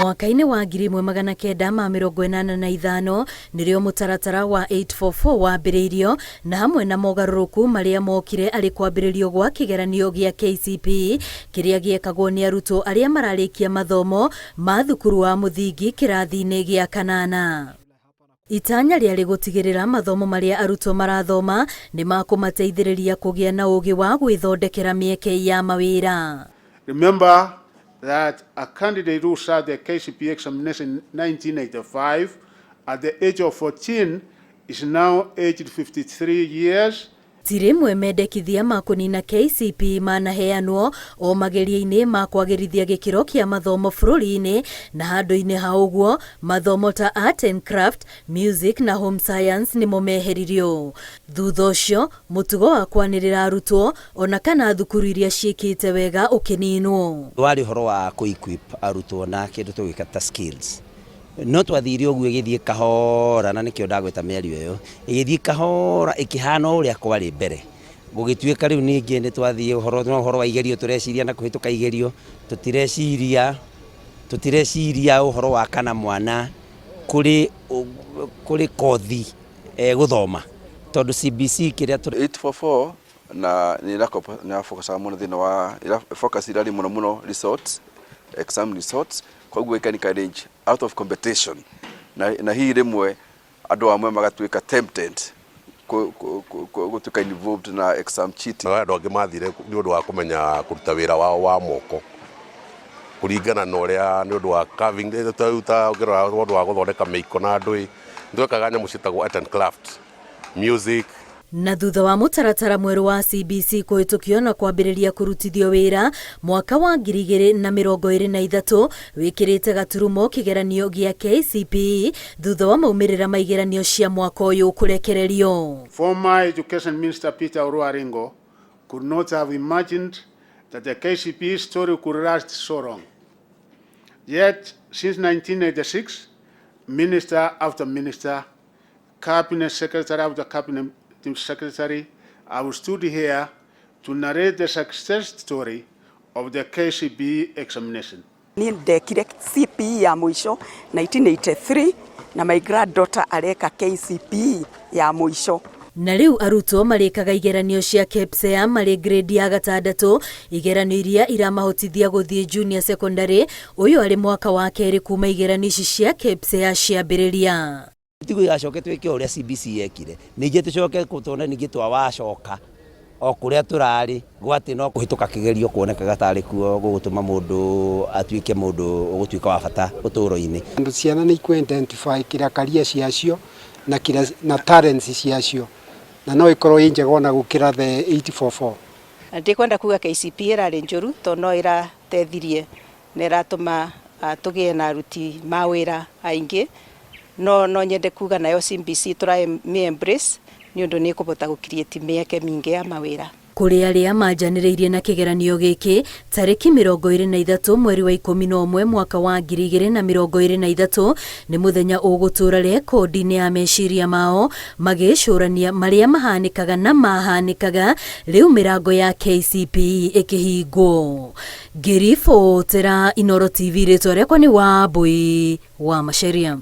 Mwaka-inĩ wa 1985 nĩrĩo mũtaratara wa 844 wambĩrĩirio, na hamwe na mogarũrũku marĩa mokire arĩ kwambĩrĩrio gwa kĩgeranio gĩa KCPE kĩrĩa gĩekagwo nĩ arutwo arĩa mararĩkia mathomo ma thukuru wa mũthingi kĩrathi-inĩ gĩa kanana. Itanya rĩarĩ gũtigĩrĩra mathomo marĩa arutwo marathoma nĩ makũmateithĩrĩria kũgĩa na ũgĩ wa gwĩthondekera mĩeke ya mawĩra. Remember that a candidate who sat the KCPE examination in 1985 at the age of 14 is now aged 53 years. Ti rĩmwe mendekithia ma kũnina KCPE manaheanwo o mageria-inĩ ma kwagĩrithia gĩkĩro kĩa mathomo bũrũri-inĩ, na handũ-inĩ ha ũguo mathomo ta art and craft, music na home science nĩmo meheririo. Thutha ũcio mũtugo wa kwanĩrĩra arutwo ona kana thukuru iria ciĩkĩte wega ũkĩninwo. Warĩ ũhoro wa kũ-equip arutwo na kĩndũ tũgwĩka ta skills, no twathire ũguo ĩgĩthiĩ kahora, na nĩkĩo ndagwĩta mĩario ĩyo ĩgĩthiĩ kahora ĩkĩhana o ũrĩa kwarĩ mbere. Gũgĩtuĩka rĩu ningĩ nĩ twathiĩ ũhoro no ũhoro wa igerio tũreciria na kũhĩtũka igerio, tũtireciria ũhoro wa kana mwana kũrĩ kothi egũthoma, tondũ CBC kĩrĩa 844 na nĩ ĩra focusaga mũno thĩinĩ wa focus irarĩ mũno mũno results, exam results. Koguo ĩka encourage out of competition na hihi rĩmwe andũ amwe magatuĩka tempted gũtuĩka involved na exam cheating. Andũ angĩ mathire nĩ ũndũ wa kũmenya kũruta wĩra wao wa moko kũringana na ũrĩa nĩ ũndũ wa carving, ta ũngĩrora ũndũ wa gũthondeka mĩiko na ndũĩ, nĩ twekaga nyamũ ciĩtagwo art and craft, music. Na thutha wa mũtaratara mwerũ wa CBC kũhĩtũkio na kwambĩrĩria kũrutithio wĩra mwaka wa 2023, wĩkĩrĩte gaturumo kĩgeranio gĩa KCPE thutha wa maumĩrĩra ma igeranio cia mwaka ũyũ kũrekererio. Former Education Minister Peter Orwa Aringo could not have imagined that the KCPE story could last so long. Yet, since 1986, minister after minister, cabinet secretary after cabinet secretary, I stood here to narrate the success story of the KCPE examination. Niĩ ndekire CPE ya mũico 1983 na my granddaughter areka KCPE ya mũico. Na rĩu arutwo marĩkaga igeranio cia KPSEA marĩ grade ya gatandatũ, igeranio iria iramahotithia gũthiĩ junior secondary. Ũyũ arĩ mwaka wa kerĩ kuma igeranio ici cia KPSEA ciambĩrĩria. Tigo igacoke twĩke ũrĩa CBC yekire, ningĩ tũcoke tuone ningĩ twawacoka o kũrĩa tũrarĩ gwatĩ no kũhĩtũka kĩgerio kuonekaga tarĩ kuo gũgũtũma mũndũ atuĩke mũndũ ũgũtuĩka wa bata ũtũũro-inĩ. Andũ ciana nĩ ikũ identify kĩrĩa career ciacio na kĩrĩa na talents ciacio, na no ikorwo ĩ njega ona gũkĩra the 844. Na ndikwenda kuga KCPE ĩrarĩ njũru, tondũ no ĩrateithirie na ĩratũma tũgĩe na aruti mawĩra aingĩ, no nyende kuga nayo CBC tũramĩ embrace nĩ ũndũ nĩ ĩkũhota gũ create mĩeke mĩingĩ ya mawĩra. Kũrĩ arĩa manjanĩrĩirie na kĩgeranio gĩkĩ, tarĩki 23 mweri wa 11 mwaka wa 2023 nĩ mũthenya ũgũtũra rekondi-inĩ ya meciria mao magĩcũrania marĩa mahanĩkaga na mahanĩkaga rĩu mĩrango ya KCPE ĩkĩhingwo. Ngĩribotera Inooro TV, rĩtwa rĩakwa nĩ Wambui wa Macharia.